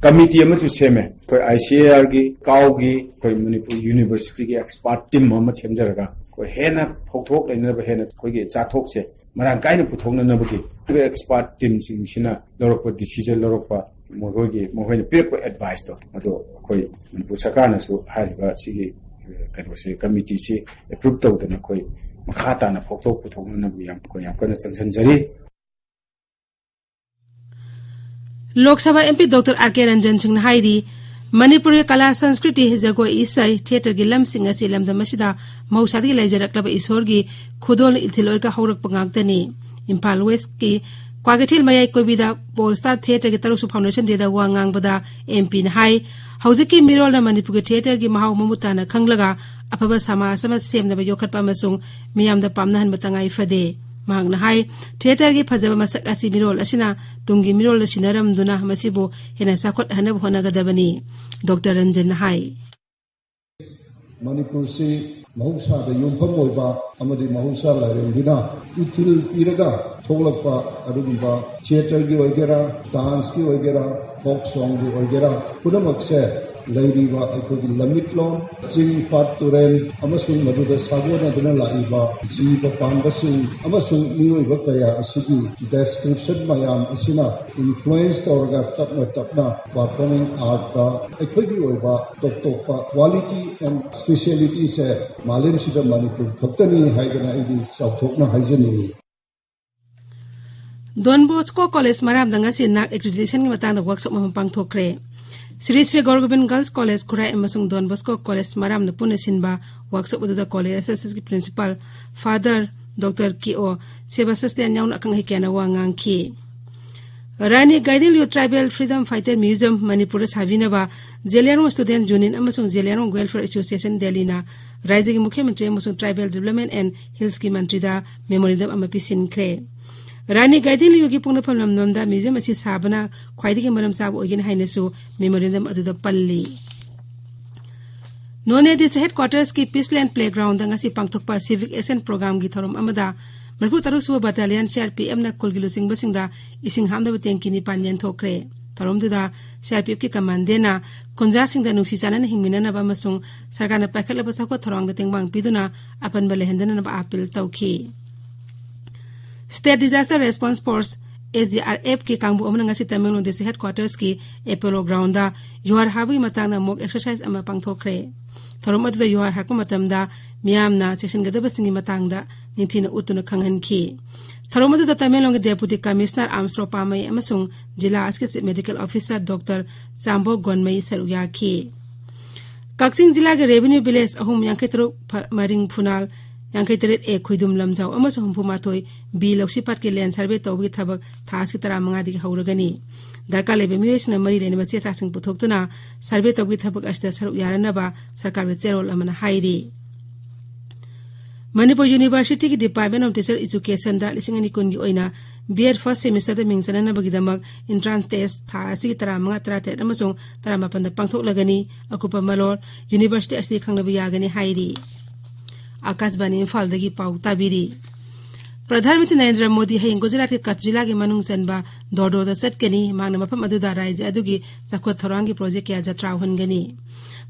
ꯀꯃꯤꯇꯤ ꯑꯃꯁꯨ ꯁꯦꯝꯃꯦ꯫ ꯑꯩꯈꯣꯏ ꯑꯥꯏ ꯁꯤ ꯑꯦ ꯑꯥꯔꯒꯤ, ꯀꯥꯎꯒꯤ, ꯑꯩꯈꯣꯏ ꯃꯅꯤꯄꯨꯔ ꯌꯨꯅꯤꯚꯔꯁꯤꯇꯤꯒꯤ ꯑꯦꯛꯁꯄꯥꯔꯠ ꯇꯤꯝ ꯑꯃ ꯁꯦꯝꯖꯔꯒ ꯑꯩꯈꯣꯏ ꯍꯦꯟꯅ ꯐꯧꯊꯣꯛ ꯂꯩꯅꯅꯕ, ꯍꯦꯟꯅ ꯑꯩꯈꯣꯏꯒꯤ ꯆꯥꯊꯣꯛꯁꯦ ꯃꯔꯥꯡ ꯀꯥꯏꯅ ꯄꯨꯊꯣꯛꯅꯅꯕꯒꯤ ꯑꯦꯛꯁꯄꯥꯔꯠ ꯇꯤꯝꯁꯤꯡꯁꯤꯅ ꯂꯧꯔꯛꯄ ꯗꯤꯁꯤꯖꯟ ꯂꯧꯔꯛꯄ ꯃꯈꯣꯏꯒꯤ ꯃꯈꯣꯏꯅ ꯄꯤꯔꯛꯄ ꯑꯦꯗꯚꯥꯏꯁꯇꯣ ꯑꯗꯣ ꯑꯩꯈꯣꯏ ꯃꯅꯤꯄꯨꯔ ꯁꯔꯀꯥꯔꯅꯁꯨ ꯍꯥꯏꯔꯤꯕ ꯁꯤꯒꯤ ꯀꯩꯅꯣꯁꯦ ꯀꯃꯤꯇꯤꯁꯤ ꯑꯦꯄ꯭ꯔꯨꯞ ꯇꯧꯗꯅ ꯑꯩꯈꯣꯏ ꯃꯈꯥ ꯇꯥꯅ ꯐꯣꯛꯊꯣꯛ ꯄꯨꯊꯣꯛꯅꯅꯕ ꯌꯥꯝ ꯑꯩꯈꯣꯏ ꯌꯥꯝ ꯀꯟꯅ ꯆꯪꯁꯤꯟꯖꯔꯤ꯫ Lok Sabha M P doctor R ꯀꯦ ꯔꯟꯖꯟ ꯁꯤꯡꯅ ꯍꯥꯏꯔꯤ, ꯃꯅꯤꯄꯨꯔꯒꯤ ꯀꯂꯥ, ꯁꯪꯁꯀ꯭ꯔꯤꯇꯤ, ꯖꯒꯣꯏ, ꯏꯁꯩ, ꯊꯤꯌꯦꯇꯔꯒꯤ ꯂꯝꯁꯤꯡ ꯑꯁꯤ ꯂꯝꯗꯝ ꯑꯁꯤꯗ ꯃꯍꯧꯁꯥꯗꯒꯤ ꯂꯩꯖꯔꯛꯂꯕ ꯏꯁꯣꯔꯒꯤ ꯈꯨꯗꯣꯜ ꯏꯊꯤꯜ ꯑꯣꯏꯔꯒ ꯍꯧꯔꯛꯄ ꯉꯥꯛꯇꯅꯤ꯫ ꯏꯝꯐꯥꯜ ꯋꯦꯁꯀꯤ ꯀ꯭ꯋꯥꯀꯩꯊꯦꯜ ꯃꯌꯥꯏ ꯀꯣꯏꯕꯤꯗ ꯄꯣꯜ ꯁ꯭ꯇꯥꯔ ꯊꯤꯌꯦꯇꯔꯒꯤ ꯇꯔꯨꯛꯁꯨ ꯐꯥꯎꯟꯗꯦꯁꯟ ꯗꯦꯗ ꯋꯥ ꯉꯥꯡꯕꯗ ꯑꯦꯝ ꯄꯤꯅ ꯍꯥꯏ, ꯍꯧꯖꯤꯛꯀꯤ ꯃꯤꯔꯣꯜꯅ ꯃꯅꯤꯄꯨꯔꯒꯤ ꯊꯤꯌꯦꯇꯔꯒꯤ ꯃꯍꯥꯎ ꯃꯃꯨꯠ ꯇꯥꯅ ꯈꯪꯂꯒ ꯑꯐꯕ ꯁꯃꯥꯖ ꯑꯃ ꯁꯦꯝꯅꯕ ꯌꯣꯛꯈꯠꯄ ꯑꯃꯁꯨꯡ ꯃꯤꯌꯥꯝꯗ ꯄꯥꯝꯅꯍꯟꯕ ꯇꯉꯥꯏ ꯐꯗꯦ꯫ ꯃꯍꯥꯛꯅ ꯍꯥꯏ, ꯊꯤꯌꯦꯇꯔꯒꯤ ꯐꯖꯕ ꯃꯁꯛ ꯑꯁꯤ ꯃꯤꯔꯣꯜ ꯑꯁꯤꯅ ꯇꯨꯡꯒꯤ ꯃꯤꯔꯣꯜꯗ ꯁꯤꯟꯅꯔꯝꯗꯨꯅ ꯃꯁꯤꯕꯨ ꯍꯦꯟꯅ ꯆꯥꯎꯈꯠꯍꯟꯅꯕ ꯍꯣꯠꯅꯒꯗꯕꯅꯤ꯫ ꯗꯣꯛꯇꯔ ꯔꯟꯖꯟꯅ ꯍꯥꯏ꯫ ꯃꯅꯤꯄꯨꯔꯁꯤ ꯃꯍꯧꯁꯥꯗ ꯌꯨꯝꯐꯝ ꯑꯣꯏꯕ ꯑꯃꯗꯤ ꯃꯍꯧꯁꯥ ꯂꯥꯏꯔꯦꯝꯕꯤꯅ ꯏꯊꯤꯜ ꯄꯤꯔꯒ ꯊꯣꯛꯂꯛꯄ ꯑꯗꯨꯒꯨꯝꯕ ꯊꯤꯌꯦꯇꯔꯒꯤ ꯑꯣꯏꯒꯦꯔꯥ, ꯗꯥꯟꯁꯀꯤ ꯑꯣꯏꯒꯦꯔꯥ, ꯐꯣꯛ ꯁꯣꯡꯒꯤ ꯑꯣꯏꯒꯦꯔꯥ, ꯄꯨꯝꯅꯃꯛꯁꯦ ꯂꯩꯔꯤꯕ ꯑꯩꯈꯣꯏꯒꯤ ꯂꯝꯃꯤꯠꯂꯣꯟ, ꯆꯤꯡ, ꯄꯥꯠ, ꯇꯨꯔꯦꯜ ꯑꯃꯁꯨꯡ ꯃꯗꯨꯗ ꯁꯥꯒꯣꯟꯅꯗꯨꯅ ꯂꯥꯛꯏꯕ ꯖꯤꯕ ꯄꯥꯟꯕꯁꯤꯡ ꯑꯃꯁꯨꯡ ꯃꯤꯑꯣꯏꯕ ꯀꯌꯥ ꯑꯁꯤꯒꯤ ꯗꯦꯁꯀ꯭ꯔꯤꯞꯁꯟ ꯃꯌꯥꯝ ꯑꯁꯤꯅ ꯏꯟꯐ꯭ꯂꯨꯌꯦꯟꯁ ꯇꯧꯔꯒ ꯇꯞꯅ ꯇꯞꯅ ꯄꯔꯐꯣꯔꯃꯤꯡ ꯑꯥꯔꯠꯇ ꯑꯩꯈꯣꯏꯒꯤ ꯑꯣꯏꯕ ꯇꯣꯞ ꯇꯣꯞꯄ quality and specialityꯁꯦ ꯃꯥꯂꯦꯝꯁꯤꯗ ꯃꯅꯤꯄꯨꯔ ꯈꯛꯇꯅꯤ ꯍꯥꯏꯗꯅ ꯑꯩꯗꯤ ꯆꯥꯎꯊꯣꯛꯅ ꯍꯥꯏꯖꯅꯤꯡꯏ꯫ ꯗꯣꯟ ꯕꯣꯁꯀꯣ ꯀꯣꯂꯦꯖ ꯃꯔꯥꯝꯗ ꯉꯁꯤ ꯅꯥꯛ ꯑꯦꯀ꯭ꯔꯤꯗꯤꯇꯦꯁꯟꯒꯤ ꯃꯇꯥꯡꯗ ꯋꯥꯛꯁꯣꯞ ꯑꯃ ꯄꯥꯡꯊꯣꯛꯈ꯭ꯔꯦ꯫ ꯁ꯭ꯔꯤ ꯁ꯭ꯔꯤ ꯒꯧꯔꯒꯣꯕꯤꯟ ꯒꯔꯜꯁ ꯀꯣꯂꯦꯖ ꯈꯨꯔꯥꯏ ꯑꯃꯁꯨꯡ ꯗꯣꯟ ꯕꯣꯁꯀꯣ ꯀꯣꯂꯦꯖ ꯃꯔꯥꯝꯅ ꯄꯨꯟꯅ ꯁꯤꯟꯕ ꯋꯥꯛꯁꯣꯞ ꯑꯗꯨꯗ ꯀꯣꯂꯦꯖ ꯑꯁꯤꯒꯤ ꯄ꯭ꯔꯤꯟꯁꯤꯄꯥꯜ ꯐꯥꯗꯔ ꯗꯣꯛꯇꯔ ꯀꯦ ꯑꯣ ꯁꯦꯕꯥꯁꯇꯤꯌꯥꯟ ꯌꯥꯎꯅ ꯑꯈꯪ ꯑꯍꯩ ꯀꯌꯥꯅ ꯋꯥ ꯉꯥꯡꯈꯤ꯫ ꯔꯥꯅꯤ ꯒꯥꯏꯗꯤꯟꯂꯤꯌꯨ ꯇ꯭ꯔꯥꯏꯕꯦꯜ ꯐ꯭ꯔꯤꯗꯝ ꯐꯥꯏꯇꯔ ꯃ꯭ꯌꯨꯖꯤꯌꯝ ꯃꯅꯤꯄꯨꯔꯗ ꯁꯥꯕꯤꯅꯕ ꯖꯦꯂꯤꯌꯥꯡꯔꯣꯡ ꯁ꯭ꯇꯨꯗꯦꯟꯠ ꯌꯨꯅꯤꯌꯟ ꯑꯃꯁꯨꯡ ꯖꯦꯂꯤꯌꯥꯡꯔꯣꯡ ꯋꯦꯜꯐꯤꯌꯔ ꯑꯦꯁꯣꯁꯤꯌꯦꯁꯟ ꯗꯦꯜꯂꯤꯅ ꯔꯥꯖ꯭ꯌꯒꯤ ꯃꯨꯈ꯭ꯌ ꯃꯟꯇ꯭ꯔꯤ ꯑꯃꯁꯨꯡ ꯇ꯭ꯔꯥꯏꯕꯦꯜ ꯗꯤꯕ꯭ꯂꯞꯃꯦꯟꯠ ꯑꯦꯟ ꯍꯤꯜꯁꯀꯤ ꯃꯟꯇ꯭ꯔꯤꯗ ꯃꯦꯃꯣꯔꯦꯟꯗꯝ ꯑꯃ ꯄꯤꯁꯤꯟꯈ꯭ꯔꯦ꯫ ꯔꯥꯅꯤ ꯒꯥꯏꯗꯤꯟꯂꯤꯌꯨꯒꯤ ꯄꯣꯛꯅꯐꯝ ꯂꯝꯗꯝꯗ ꯃ꯭ꯌꯨꯖꯤꯌꯝ ꯑꯁꯤ ꯁꯥꯕꯅ ꯈ꯭ꯋꯥꯏꯗꯒꯤ ꯃꯔꯝ ꯆꯥꯕ ꯑꯣꯏꯒꯅꯤ ꯍꯥꯏꯅꯁꯨ ꯃꯦꯃꯣꯔꯦꯟꯗꯝ ꯑꯗꯨꯗ ꯄꯜꯂꯤ꯫ ꯅꯣꯅꯦ ꯗꯤꯁꯇ꯭ꯔꯤꯛ ꯍꯦꯗꯀ꯭ꯋꯥꯇꯔꯁꯀꯤ ꯄꯤꯁꯂꯦꯟ ꯄ꯭ꯂꯦꯒ꯭ꯔꯥꯎꯟꯗ ꯉꯁꯤ ꯄꯥꯡꯊꯣꯛꯄ ꯁꯤꯚꯤꯛ ꯑꯦꯛꯁꯟ ꯄ꯭ꯔꯣꯒ꯭ꯔꯥꯝꯒꯤ ꯊꯧꯔꯝ ꯑꯃꯗ ꯃꯔꯤꯐꯨ ꯇꯔꯨꯛ ꯁꯨꯕ ꯕꯠꯇꯥꯂꯤꯌꯟ ꯁꯤ ꯑꯥꯔ ꯄꯤ ꯑꯦꯐꯅ ꯈꯨꯜꯒꯤ ꯂꯨꯆꯤꯡꯕꯁꯤꯡꯗ ꯏꯁꯤꯡ ꯍꯥꯞꯅꯕ ꯇꯦꯡꯀꯤ ꯅꯤꯄꯥꯟ ꯌꯦꯟꯊꯣꯛꯈ꯭ꯔꯦ꯫ ꯊꯧꯔꯝꯗꯨꯗ ꯁꯤ ꯑꯥꯔ ꯄꯤ ꯑꯦꯐꯀꯤ ꯀꯃꯥꯟꯗꯦꯟꯅ ꯈꯨꯟꯖꯥꯁꯤꯡꯗ ꯅꯨꯡꯁꯤ ꯆꯥꯟꯅꯅ ꯍꯤꯡꯃꯤꯟꯅꯅꯕ ꯑꯃꯁꯨꯡ ꯁꯔꯀꯥꯔꯅ ꯄꯥꯏꯈꯠꯂꯕ ꯆꯥꯎꯈꯠ ꯊꯧꯔꯥꯡꯗ ꯇꯦꯡꯕꯥꯡ ꯄꯤꯗꯨꯅ ꯑꯄꯟꯕ ꯂꯩꯍꯟꯗꯅꯕ ꯑꯥꯄꯤꯜ ꯇꯧꯈꯤ꯫ State Disaster Response Force S D R ꯑꯦꯐꯀꯤ ꯀꯥꯡꯕꯨ ꯑꯃꯅ ꯉꯁꯤ ꯇꯃꯦꯡꯂꯣꯡ ꯗꯤꯁꯇ꯭ꯔꯤꯛ ꯍꯦꯗꯀ꯭ꯋꯥꯇꯔꯁꯀꯤ ꯑꯦꯄꯣꯂꯣ ꯒ꯭ꯔꯥꯎꯟꯗ ꯌꯨꯍꯥꯔ ꯍꯥꯕꯒꯤ ꯃꯇꯥꯡꯗ ꯃꯣꯛ ꯑꯦꯛꯁꯔꯁꯥꯏꯖ ꯑꯃ ꯄꯥꯡꯊꯣꯛꯈ꯭ꯔꯦ꯫ ꯊꯧꯔꯝ ꯑꯗꯨꯗ ꯌꯨꯍꯥꯔ ꯍꯥꯔꯛꯄ ꯃꯇꯝꯗ ꯃꯤꯌꯥꯝꯅ ꯆꯦꯛꯁꯤꯟꯒꯗꯕꯁꯤꯡꯒꯤ ꯃꯇꯥꯡꯗ ꯅꯤꯡꯊꯤꯅ ꯎꯠꯇꯨꯅ ꯈꯪꯍꯟꯈꯤ꯫ ꯊꯧꯔꯝ ꯑꯗꯨꯗ ꯇꯃꯦꯡꯂꯣꯡꯒꯤ ꯗꯦꯄꯨꯇꯤ ꯀꯃꯤꯁꯅꯔ ꯑꯥꯔꯝꯁꯇ꯭ꯔꯣ ꯄꯥꯃꯩ ꯑꯃꯁꯨꯡ ꯖꯤꯂꯥ ꯑꯁꯤꯒꯤ ꯆꯤꯐ ꯃꯦꯗꯤꯀꯦꯜ ꯑꯣꯐꯤꯁꯥꯔ ꯗꯣꯛꯇꯔ ꯆꯥꯝꯕꯣ ꯒꯣꯟꯃꯩ ꯁꯔꯨꯛ ꯌꯥꯈꯤ꯫ ꯀꯛꯆꯤꯡ ꯖꯤꯂꯥꯒꯤ ꯔꯦꯚꯤꯅ꯭ꯌꯨ ꯚꯤꯂꯦꯖ ꯑꯍꯨꯝ, ꯌꯥꯡꯈꯩ ꯇꯔꯨꯛ ꯐ-, ꯃꯔꯤꯡ ꯐꯨꯅꯥꯜ, ꯌꯥꯡꯈꯩ ꯇꯔꯦꯠ ꯑꯦ ꯈꯨꯏꯗꯨꯝ ꯂꯝꯖꯥꯎ ꯑꯃꯁꯨꯡ ꯍꯨꯝꯐꯨ ꯃꯥꯊꯣꯏ ꯕꯤ ꯂꯧꯁꯤꯄꯥꯠꯀꯤ ꯂꯦꯟ ꯁꯔꯚꯦ ꯇꯧꯕꯒꯤ ꯊꯕꯛ ꯊꯥ ꯑꯁꯤꯒꯤ ꯇꯔꯥꯃꯉꯥꯗꯒꯤ ꯍꯧꯔꯒꯅꯤ꯫ ꯗꯔꯀꯥꯔ ꯂꯩꯕ ꯃꯤꯑꯣꯏꯁꯤꯡꯅ ꯃꯔꯤ ꯂꯩꯅꯕ ꯆꯦ ꯆꯥꯡꯁꯤꯡ ꯄꯨꯊꯣꯛꯇꯨꯅ ꯁꯔꯚꯦ ꯇꯧꯕꯒꯤ ꯊꯕꯛ ꯑꯁꯤꯗ ꯁꯔꯨꯛ ꯌꯥꯔꯅꯕ ꯁꯔꯀꯥꯔꯒꯤ ꯆꯦꯔꯣꯜ ꯑꯃꯅ ꯍꯥꯏꯔꯤ꯫ ꯃꯅꯤꯄꯨꯔ ꯌꯨꯅꯤꯚꯔꯁꯤꯇꯤꯒꯤ Department of Teacher Educationꯗ ꯂꯤꯁꯤꯡ ꯑꯅꯤ ꯀꯨꯟꯒꯤ ꯑꯣꯏꯅ ꯕꯤ ꯑꯦꯗ first semesterꯗ ꯃꯤꯡ ꯆꯟꯅꯅꯕꯒꯤꯗꯃꯛ entrance test ꯊꯥ ꯑꯁꯤꯒꯤ ꯇꯔꯥꯃꯉꯥ, ꯇꯔꯥꯇꯔꯦꯠ ꯑꯃꯁꯨꯡ ꯇꯔꯥꯃꯥꯄꯟꯗ ꯄꯥꯡꯊꯣꯛꯂꯒꯅꯤ꯫ ꯑꯀꯨꯞꯄ ꯃꯔꯣꯜ ꯌꯨꯅꯤꯚꯔꯁꯤꯇꯤ ꯑꯁꯤꯗꯒꯤ ꯈꯪꯅꯕ ꯌꯥꯒꯅꯤ ꯍꯥꯏꯔꯤ꯫ ꯑꯥꯀꯥꯁꯕꯥꯅꯤ ꯏꯝꯐꯥꯜꯗꯒꯤ ꯄꯥꯎ ꯇꯥꯕꯤꯔꯤ꯫ ꯄ꯭ꯔꯙꯥꯟ ꯃꯟꯇ꯭ꯔꯤ ꯅꯔꯦꯟꯗ꯭ꯔ ꯃꯣꯗꯤ ꯍꯌꯦꯡ ꯒꯨꯖꯔꯥꯠꯀꯤ ꯀꯆ ꯖꯤꯂꯥꯒꯤ ꯃꯅꯨꯡ ꯆꯟꯕ ꯗꯣꯔꯗꯣꯗ ꯆꯠꯀꯅꯤ꯫ ꯃꯍꯥꯛꯅ ꯃꯐꯝ ꯑꯗꯨꯗ ꯔꯥꯖ꯭ꯌ ꯑꯗꯨꯒꯤ ꯆꯥꯎꯈꯠ ꯊꯧꯔꯥꯡꯒꯤ ꯄ꯭ꯔꯣꯖꯦꯛ ꯀꯌꯥ ꯖꯇ꯭ꯔꯥ ꯍꯨꯟꯒꯅꯤ꯫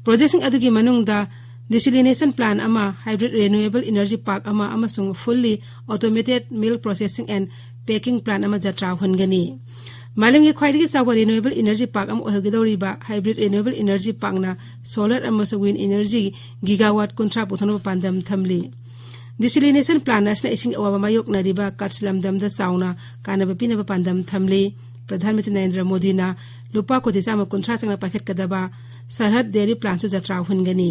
ꯄ꯭ꯔꯣꯖꯦꯛꯁꯤꯡ ꯑꯗꯨꯒꯤ ꯃꯅꯨꯡꯗ desalination plant ꯑꯃ, hybrid renewable energy park ꯑꯃ ꯑꯃꯁꯨꯡ fully automated milk processing and packing plant ꯑꯃ ꯖꯇ꯭ꯔꯥ ꯍꯨꯟꯒꯅꯤ꯫ ꯃꯥꯂꯦꯝꯒꯤ ꯈ꯭ꯋꯥꯏꯗꯒꯤ ꯆꯥꯎꯕ renewable energy park ꯑꯃ ꯑꯣꯏꯍꯧꯒꯗꯧꯔꯤꯕ hybrid renewable energy parkꯅ solar ꯑꯃꯁꯨꯡ wind energy gigawatt ꯀꯨꯟꯊ꯭ꯔꯥ ꯄꯨꯊꯣꯛꯅꯕ ꯄꯥꯟꯗꯝ ꯊꯝꯂꯤ꯫ Desalination plant ꯑꯁꯤꯅ ꯏꯁꯤꯡ ꯑꯋꯥꯕ ꯃꯥꯌꯣꯛꯅꯔꯤꯕ ꯀꯆ ꯂꯝꯗꯝꯗ ꯆꯥꯎꯅ ꯀꯥꯟꯅꯕ ꯄꯤꯅꯕ ꯄꯥꯟꯗꯝ ꯊꯝꯂꯤ꯫ ꯄ꯭ꯔꯙꯥꯟ ꯃꯟꯇ꯭ꯔꯤ ꯅꯔꯦꯟꯗ꯭ꯔ ꯃꯣꯗꯤꯅ ꯂꯨꯄꯥ ꯀꯣꯇꯤ ꯆꯥꯝꯃ ꯀꯨꯟꯊ꯭ꯔꯥ ꯆꯪꯅ ꯄꯥꯏꯈꯠꯀꯗꯕ ꯁꯔꯍꯗ dairy plantꯁꯨ ꯖꯇ꯭ꯔꯥ ꯍꯨꯟꯒꯅꯤ꯫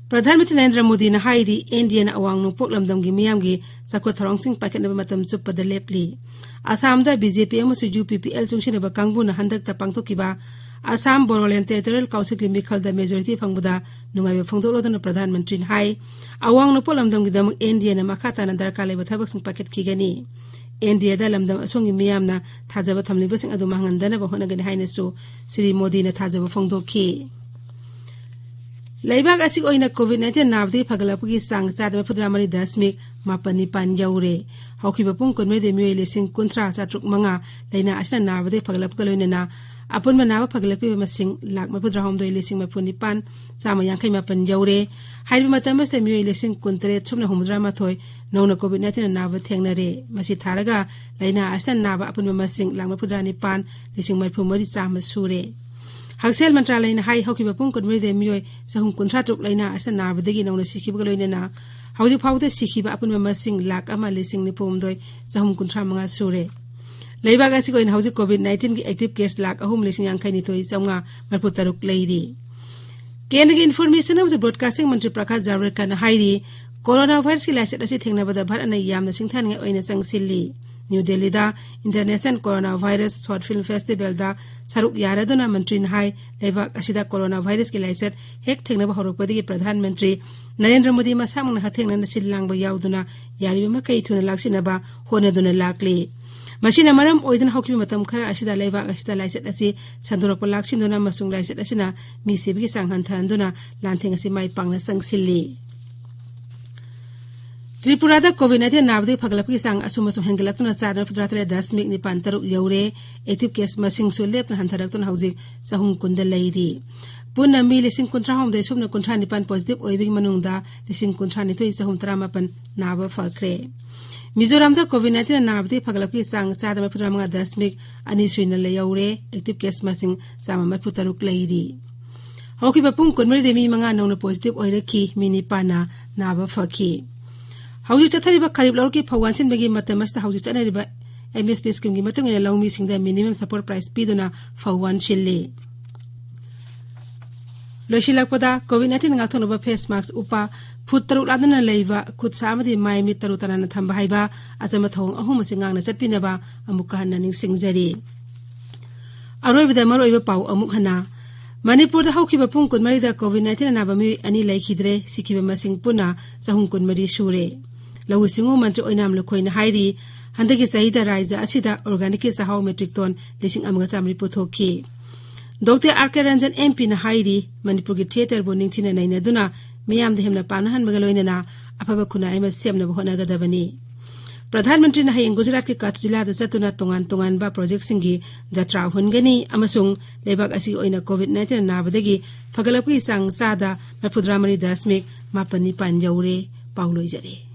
ꯄ꯭ꯔꯙꯥꯟ ꯃꯟꯇ꯭ꯔꯤ ꯅꯔꯦꯟꯗ꯭ꯔ ꯃꯣꯗꯤꯅ ꯍꯥꯏꯔꯤ, ꯑꯦꯟ ꯗꯤ ꯑꯦꯅ ꯑꯋꯥꯡ ꯅꯣꯡꯄꯣꯛ ꯂꯝꯗꯝꯒꯤ ꯃꯤꯌꯥꯝꯒꯤ ꯆꯥꯎꯈꯠ ꯊꯧꯔꯥꯡꯁꯤꯡ ꯄꯥꯏꯈꯠꯅꯕ ꯃꯇꯝ ꯆꯨꯞꯄꯗ ꯂꯦꯞꯂꯤ꯫ ꯑꯁꯥꯝꯗ ꯕꯤ ꯖꯦ ꯄꯤ ꯑꯃꯁꯨꯡ ꯌꯨ ꯄꯤ ꯄꯤ ꯑꯦꯜ ꯆꯨꯡꯁꯤꯟꯅꯕ ꯀꯥꯡꯕꯨꯅ ꯍꯟꯗꯛꯇ ꯄꯥꯡꯊꯣꯛꯈꯤꯕ ꯑꯁꯥꯝ ꯕꯣꯗꯣꯂꯦꯟꯗ ꯇꯦꯔꯤꯇꯣꯔꯤꯌꯦꯜ ꯀꯥꯎꯟꯁꯤꯜꯒꯤ ꯃꯤꯈꯜꯗ ꯃꯦꯖꯣꯔꯤꯇꯤ ꯐꯪꯕꯗ ꯅꯨꯡꯉꯥꯏꯕ ꯐꯣꯡꯗꯣꯛꯂꯗꯨꯅ ꯄ꯭ꯔꯙꯥꯟ ꯃꯟꯇ꯭ꯔꯤꯅ ꯍꯥꯏ, ꯑꯋꯥꯡ ꯅꯣꯡꯄꯣꯛ ꯂꯝꯗꯝꯒꯤꯗꯃꯛ ꯑꯦꯟ ꯗꯤ ꯑꯦꯅ ꯃꯈꯥ ꯇꯥꯅ ꯗꯔꯀꯥꯔ ꯂꯩꯕ ꯊꯕꯛꯁꯤꯡ ꯄꯥꯏꯈꯠꯈꯤꯒꯅꯤ꯫ ꯑꯦꯟ ꯗꯤ ꯑꯦꯗ ꯂꯝꯗꯝ ꯑꯁꯣꯝꯒꯤ ꯃꯤꯌꯥꯝꯅ ꯊꯥꯖꯕ ꯊꯝꯂꯤꯕꯁꯤꯡ ꯑꯗꯨ ꯃꯥꯡꯍꯟꯗꯅꯕ ꯍꯣꯠꯅꯒꯅꯤ ꯍꯥꯏꯅꯁꯨ ꯁ꯭ꯔꯤ ꯃꯣꯗꯤꯅ ꯊꯥꯖꯕ ꯐꯣꯡꯗꯣꯛꯈꯤ꯫ ꯂꯩꯕꯥꯛ ꯑꯁꯤꯒꯤ ꯑꯣꯏꯅ COVID nineteen ꯅꯥꯕꯗꯒꯤ ꯐꯒꯠꯂꯛꯄꯒꯤ ꯆꯥꯡ ꯆꯥꯗ ꯃꯔꯤꯐꯨꯇꯔꯥ ꯃꯔꯤ ꯗꯁꯃꯤꯛ ꯃꯥꯄꯟ ꯅꯤꯄꯥꯟ ꯌꯧꯔꯦ꯫ ꯍꯧꯈꯤꯕ ꯄꯨꯡ ꯀꯨꯟꯃꯔꯤꯗ ꯃꯤꯑꯣꯏ ꯂꯤꯁꯤꯡ ꯀꯨꯟꯊ꯭ꯔꯥ ꯆꯥꯇ꯭ꯔꯨꯛ ꯃꯉꯥ ꯂꯥꯏꯅꯥ ꯑꯁꯤꯅ ꯅꯥꯕꯗꯒꯤ ꯐꯒꯠꯂꯛꯄꯒ ꯂꯣꯏꯅꯅ ꯑꯄꯨꯟꯕ ꯅꯥꯕ ꯐꯒꯠꯂꯛꯄꯤꯕ ꯃꯁꯤꯡ ꯂꯥꯈ ꯃꯔꯤꯐꯨ ꯇꯔꯥꯍꯨꯝꯗꯣꯏ ꯂꯤꯁꯤꯡ ꯃꯔꯤꯐꯨ ꯅꯤꯄꯥꯟ ꯆꯥꯝꯃ ꯌꯥꯡꯈꯩ ꯃꯥꯄꯟ ꯌꯧꯔꯦ꯫ ꯍꯥꯏꯔꯤꯕ ꯃꯇꯝ ꯑꯁꯤꯗ ꯃꯤꯑꯣꯏ ꯂꯤꯁꯤꯡ ꯀꯨꯟꯇꯔꯦꯠ ꯁꯨꯞꯅ ꯍꯨꯝꯐꯨꯇꯔꯥ ꯃꯥꯊꯣꯏ ꯅꯧꯅ COVID nineteen ꯅꯥꯕ ꯊꯦꯡꯅꯔꯦ꯫ ꯃꯁꯤ ꯊꯥꯔꯒ ꯂꯥꯏꯅꯥ ꯑꯁꯤꯅ ꯅꯥꯕ ꯑꯄꯨꯟꯕ ꯃꯁꯤꯡ ꯂꯥꯈ ꯃꯔꯤꯐꯨ ꯇꯔꯥ ꯅꯤꯄꯥꯟ ꯂꯤꯁꯤꯡ ꯃꯔꯤꯐꯨ ꯃꯔꯤ ꯆꯥꯝꯃ ꯁꯨꯔꯦ꯫ ꯍꯛꯁꯦꯜ ꯃꯟꯇ꯭ꯔꯥꯂꯌꯅ ꯍꯥꯏ, ꯍꯧꯈꯤꯕ ꯄꯨꯡ ꯀꯨꯟꯃꯔꯤꯗ ꯃꯤꯑꯣꯏ ꯆꯍꯨꯝ ꯀꯨꯟꯊ꯭ꯔꯥ ꯇꯔꯨꯛ ꯂꯥꯏꯅꯥ ꯑꯁꯤꯅ ꯅꯥꯕꯗꯒꯤ ꯅꯧꯅ ꯁꯤꯈꯤꯕꯒ ꯂꯣꯏꯅꯅ ꯍꯧꯖꯤꯛ ꯐꯥꯎꯕꯗ ꯁꯤꯈꯤꯕ ꯑꯄꯨꯟꯕ ꯃꯁꯤꯡ ꯂꯥꯈ ꯑꯃ ꯂꯤꯁꯤꯡ ꯅꯤꯐꯨ ꯍꯨꯝꯗꯣꯏ ꯆꯍꯨꯝ ꯀꯨꯟꯊ꯭ꯔꯥ ꯃꯉꯥ ꯁꯨꯔꯦ꯫ ꯂꯩꯕꯥꯛ ꯑꯁꯤꯒꯤ ꯑꯣꯏꯅ ꯍꯧꯖꯤꯛ COVID nineteenꯒꯤ active case ꯂꯥꯈ ꯑꯍꯨꯝ ꯂꯤꯁꯤꯡ ꯌꯥꯡꯈꯩ ꯅꯤꯊꯣꯏ ꯆꯥꯝꯃꯉꯥ ꯃꯔꯤꯐꯨ ꯇꯔꯨꯛ ꯂꯩꯔꯤ꯫ ꯀꯦꯟꯗ꯭ꯔꯒꯤ information ꯑꯃꯁꯨꯡ broadcasting ꯃꯟꯇ꯭ꯔꯤ ꯄ꯭ꯔꯀꯥꯁ ꯖꯥꯚꯗꯦꯀꯔꯅ ꯍꯥꯏꯔꯤ, ꯀꯣꯔꯣꯅꯥ ꯚꯥꯏꯔꯁꯀꯤ ꯂꯥꯏꯆꯠ ꯑꯁꯤ ꯊꯦꯡꯅꯕꯗ ꯚꯥꯔꯠꯅ ꯌꯥꯝꯅ ꯁꯤꯡꯊꯥꯅꯤꯡꯉꯥꯏ ꯑꯣꯏꯅ ꯆꯪꯁꯤꯜꯂꯤ꯫ ꯅ꯭ꯌꯨ ꯗꯦꯜꯂꯤꯗ International Corona Virus Short Film Festivalꯗ ꯁꯔꯨꯛ ꯌꯥꯔꯗꯨꯅ ꯃꯟꯇ꯭ꯔꯤꯅ ꯍꯥꯏ, ꯂꯩꯕꯥꯛ ꯑꯁꯤꯗ ꯀꯣꯔꯣꯅꯥ ꯚꯥꯏꯔꯁꯀꯤ ꯂꯥꯏꯆꯠ ꯍꯦꯛ ꯊꯦꯡꯅꯕ ꯍꯧꯔꯛꯄꯗꯒꯤ ꯄ꯭ꯔꯙꯥꯟ ꯃꯟꯇ꯭ꯔꯤ ꯅꯔꯦꯟꯗ꯭ꯔ ꯃꯣꯗꯤ ꯃꯁꯥꯃꯛꯅ ꯍꯛꯊꯦꯡꯅꯅ ꯁꯤꯜ ꯂꯥꯡꯕ ꯌꯥꯎꯗꯨꯅ ꯌꯥꯔꯤꯕ ꯃꯈꯩ ꯊꯨꯅ ꯂꯥꯛꯁꯤꯟꯅꯕ ꯍꯣꯠꯅꯗꯨꯅ ꯂꯥꯛꯂꯤ꯫ ꯃꯁꯤꯅ ꯃꯔꯝ ꯑꯣꯏꯗꯨꯅ ꯍꯧꯈꯤꯕ ꯃꯇꯝ ꯈꯔ ꯑꯁꯤꯗ ꯂꯩꯕꯥꯛ ꯑꯁꯤꯗ ꯂꯥꯏꯆꯠ ꯑꯁꯤ ꯁꯟꯗꯣꯔꯛꯄ ꯂꯥꯛꯁꯤꯟꯗꯨꯅ ꯑꯃꯁꯨꯡ ꯂꯥꯏꯆꯠ ꯑꯁꯤꯅ ꯃꯤ ꯁꯤꯕꯒꯤ ꯆꯥꯡ ꯍꯟꯊꯍꯟꯗꯨꯅ ꯂꯥꯟꯊꯦꯡ ꯑꯁꯤ ꯃꯥꯏ ꯄꯥꯛꯅ ꯆꯪꯁꯤꯜꯂꯤ꯫ ꯇ꯭ꯔꯤꯄꯨꯔꯥꯗ COVID nineteen ꯅꯥꯕꯗꯒꯤ ꯐꯒꯠꯂꯛꯄꯒꯤ ꯆꯥꯡ ꯑꯁꯨꯝ ꯑꯁꯨꯝ ꯍꯦꯟꯒꯠꯂꯛꯇꯨꯅ ꯆꯥꯗ ꯃꯔꯤꯐꯨꯇꯔꯥ ꯇꯔꯦꯠ ꯗꯁꯃꯤꯛ ꯅꯤꯄꯥꯟ ꯇꯔꯨꯛ ꯌꯧꯔꯦ꯫ Active case ꯃꯁꯤꯡꯁꯨ ꯂꯦꯞꯇꯅ ꯍꯟꯊꯔꯛꯇꯨꯅ ꯍꯧꯖꯤꯛ ꯆꯍꯨꯝ ꯀꯨꯟꯗ ꯂꯩꯔꯤ꯫ ꯄꯨꯟꯅ ꯃꯤ ꯂꯤꯁꯤꯡ ꯀꯨꯟꯊ꯭ꯔꯥ ꯍꯨꯝꯗꯣꯏ ꯁꯨꯞꯅ ꯀꯨꯟꯊ꯭ꯔꯥ ꯅꯤꯄꯥꯟ positive ꯑꯣꯏꯕꯒꯤ ꯃꯅꯨꯡꯗ ꯂꯤꯁꯤꯡ ꯀꯨꯟꯊ꯭ꯔꯥ ꯅꯤꯊꯣꯏ ꯆꯍꯨꯝ ꯇꯔꯥꯃꯥꯄꯟ ꯅꯥꯕ ꯐꯈ꯭ꯔꯦ꯫ ꯃꯤꯖꯣꯔꯥꯝꯗ COVID nineteen ꯅꯥꯕꯗꯒꯤ ꯐꯒꯠꯂꯛꯄꯒꯤ ꯆꯥꯡ ꯆꯥꯗ ꯃꯔꯤꯐꯨꯇꯔꯥ ꯃꯉꯥ ꯗꯁꯃꯤꯛ ꯑꯅꯤ ꯁꯨꯏꯅ ꯌꯧꯔꯦ꯫ Active case ꯃꯁꯤꯡ ꯆꯥꯝꯃ ꯃꯔꯤꯐꯨ ꯇꯔꯨꯛ ꯂꯩꯔꯤ꯫ ꯍꯧꯈꯤꯕ ꯄꯨꯡ ꯀꯨꯟꯃꯔꯤꯗ ꯃꯤ ꯃꯉꯥ ꯅꯧꯅ positive ꯑꯣꯏꯔꯛꯈꯤ, ꯃꯤ ꯅꯤꯄꯥꯟꯅ ꯅꯥꯕ ꯐꯈꯤ꯫ ꯍꯧꯖꯤꯛ ꯆꯠꯊꯔꯤꯕ ꯈꯔꯤꯞ ꯂꯧꯔꯛꯀꯤ ꯐꯧ ꯋꯥꯟꯁꯤꯟꯕꯒꯤ ꯃꯇꯝ ꯑꯁꯤꯗ ꯍꯧꯖꯤꯛ ꯆꯠꯅꯔꯤꯕ MSP schemeꯒꯤ ꯃꯇꯨꯡ ꯏꯟꯅ ꯂꯧꯃꯤꯁꯤꯡꯗ minimum support price ꯄꯤꯗꯨꯅ ꯐꯧ ꯋꯥꯟꯁꯤꯜꯂꯤ꯫ ꯂꯣꯏꯁꯤꯜꯂꯛꯄꯗ, COVID nineteen ꯉꯥꯛꯊꯣꯛꯅꯕ face mask ꯎꯞꯄ, ꯐꯨꯠ ꯇꯔꯨꯛ ꯂꯥꯞꯅꯅ ꯂꯩꯕ, ꯈꯨꯠ ꯁꯥ ꯑꯃꯗꯤ ꯃꯥꯏ ꯃꯤꯠ ꯇꯔꯨ ꯇꯅꯥꯟꯅ ꯊꯝꯕ ꯍꯥꯏꯕ ꯑꯆꯝꯕ ꯊꯧꯑꯣꯡ ꯑꯍꯨꯝ ꯑꯁꯤ ꯉꯥꯛꯅ ꯆꯠꯄꯤꯅꯕ ꯑꯃꯨꯛꯀ ꯍꯟꯅ ꯅꯤꯡꯁꯤꯡꯖꯔꯤ꯫ ꯑꯔꯣꯏꯕꯗ ꯃꯔꯨꯑꯣꯏꯕ ꯄꯥꯎ ꯑꯃꯨꯛ ꯍꯟꯅ꯫ ꯃꯅꯤꯄꯨꯔꯗ ꯍꯧꯈꯤꯕ ꯄꯨꯡ ꯀꯨꯟꯃꯔꯤꯗ COVID nineteen ꯑꯅꯥꯕ ꯃꯤꯑꯣꯏ ꯑꯅꯤ ꯂꯩꯈꯤꯗ꯭ꯔꯦ, ꯁꯤꯈꯤꯕ ꯃꯁꯤꯡ ꯄꯨꯟꯅ ꯆꯍꯨꯝ ꯀꯨꯟꯃꯔꯤ ꯁꯨꯔꯦ꯫ ꯂꯧꯎ ꯁꯤꯡꯎ ꯃꯟꯇ꯭ꯔꯤ ꯑꯣꯏꯅꯥꯝ ꯂꯨꯈꯣꯏꯅ ꯍꯥꯏꯔꯤ, ꯍꯟꯗꯛꯀꯤ ꯆꯍꯤꯗ ꯔꯥꯖ꯭ꯌ ꯑꯁꯤꯗ organicꯀꯤ ꯆꯥꯛꯍꯥꯎ metric ton ꯂꯤꯁꯤꯡ ꯑꯃꯒ ꯆꯥꯝꯃꯔꯤ ꯄꯨꯊꯣꯛꯈꯤ꯫ ꯗꯣꯛꯇꯔ ꯑꯥꯔ ꯀꯦ ꯔꯟꯖꯟ MPꯅ ꯍꯥꯏꯔꯤ, ꯃꯅꯤꯄꯨꯔꯒꯤ theatreꯕꯨ ꯅꯤꯡꯊꯤꯅ ꯅꯩꯅꯗꯨꯅ ꯃꯤꯌꯥꯝꯗ ꯍꯦꯟꯅ ꯄꯥꯝꯅꯍꯟꯕꯒ ꯂꯣꯏꯅꯅ ꯑꯐꯕ ꯈꯨꯟꯅꯥꯏ ꯑꯃ ꯁꯦꯝꯅꯕ ꯍꯣꯠꯅꯒꯗꯕꯅꯤ꯫ ꯄ꯭ꯔꯙꯥꯟ ꯃꯟꯇ꯭ꯔꯤꯅ ꯍꯌꯦꯡ ꯒꯨꯖꯔꯥꯠꯀꯤ ꯀꯆ ꯖꯤꯂꯥꯗ ꯆꯠꯇꯨꯅ ꯇꯣꯉꯥꯟ ꯇꯣꯉꯥꯟꯕ ꯄ꯭ꯔꯣꯖꯦꯛꯁꯤꯡꯒꯤ ꯖꯇ꯭ꯔꯥ ꯍꯨꯟꯒꯅꯤ ꯑꯃꯁꯨꯡ ꯂꯩꯕꯥꯛ ꯑꯁꯤꯒꯤ ꯑꯣꯏꯅ ꯀꯣꯚꯤꯗ ꯅꯥꯏꯟꯇꯤꯟ ꯅꯥꯕꯗꯒꯤ ꯐꯒꯠꯂꯛꯄꯒꯤ ꯆꯥꯡ ꯆꯥꯗ ꯃꯔꯐꯨꯇꯔꯥ ꯃꯔꯤ ꯗꯁꯃꯤꯛ ꯃꯥꯄꯟ ꯅꯤꯄꯥꯟ ꯌꯧꯔꯦ꯫ ꯄꯥꯎ ꯂꯣꯏꯖꯔꯦ꯫